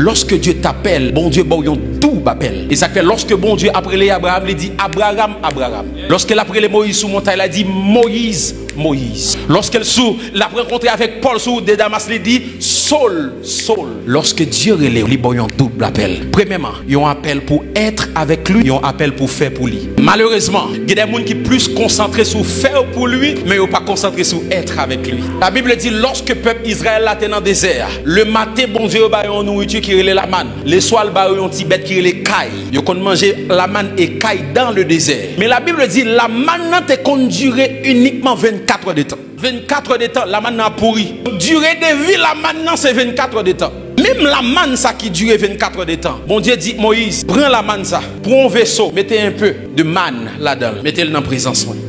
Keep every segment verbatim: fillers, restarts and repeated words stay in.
Lorsque Dieu t'appelle, Bondye ba w yon doub apèl. E sa k fè, lorsque Bondye ap rele Abraham, li di, Abraham, Abraham. Lorsque l ap rele Moyiz sou montay la, li di, Moyiz, Moyiz. Lorsque l sou, l ap rankontre avèk Pòl sou wout de Damas, li di, Saul, Saul. Lorsque Dieu rele w, li ba w yon doub apèl. Premyèman, yon apèl pou être avec lui, yon apèl pou fè pou li. Malerezman, gen de moun ki plis konsantre sou fè pou li, men yo pa konsantre sou être avec lui. La Bible dit, lorsque pèp Izrayèl la te nan dezè a, le maten, Bondye yo ba yo yon nouriti ki rele lamann. Leswa, l ba yo yon ti bèt ki rele kay. Yo konn manje lamann e kay dans le désert. Men la Bible dit, lamann nan te konn dire inikman vennkat è de tan. Vennkat è de tan, lamann nan ap pouri. Dire de vi lamann nan, se vennkat è de tan. Menm lamann sa ki dire vennkat è de tan, Bondye di Moyiz, pran lamann sa, pran yon veso, mete un peu de manne ladan l, mete l nan prezans mwen.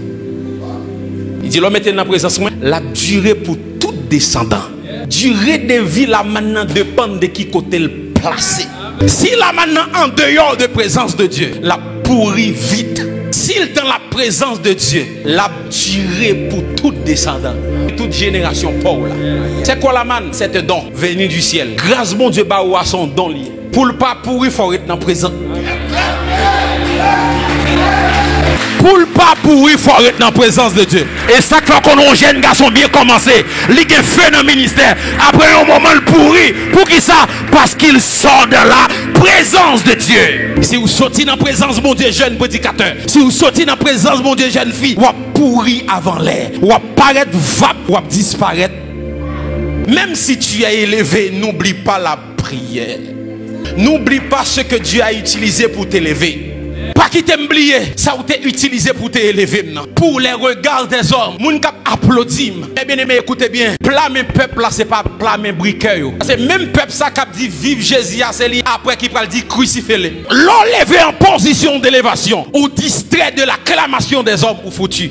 Li di, lè w mete l nan prezans mwen, l ap dire pou tout desandan. Dire de vi lamann nan depann de ki kote l plase. Si lamann nan an deyò de prezans de Dye, l ap pouri vit. Si l dans la présence de Dieu, l ap dire pou tout desandan, tout jenerasyon pa w la. C'est quoi la manne? C'est un don venu du ciel. Gras Bondye ba ou a, se yon don li ye. Pou l pa pouri, fò w ret nan prezans. Pou l pa pouri, fò w ret nan prezans de Dye. E sa k fè w konn yon jèn gason byen kòmanse, li gen fe nan ministè, apre yon moman l pouri. Poukisa? Parce qu'il sort de la présence de Dieu. Si w soti nan prezans Bondye, jèn predikatè, si w soti nan prezans Bondye, jèn fi, w ap pouri avan lè. W ap parèt vap, w ap disparèt. Même si tu es élevé, n'oublie pas la prière. N'oublie pas ce que Dieu a utilisé pour t'élever. Pa kite m bliye sa w te itilize pou te eleve m nan. Pour les regards des hommes, moun k ap aplodi m. Mè byeneme, ekoute byen. Pla men pèp la, se pa pla men brikè yo. Se menm pèp sa k ap di, viv Jezi a, se li apre ki pral di, krisife li. Lè w leve an pozisyon de levasyon, ou distrè de la klamasyon des hommes, ou foutu.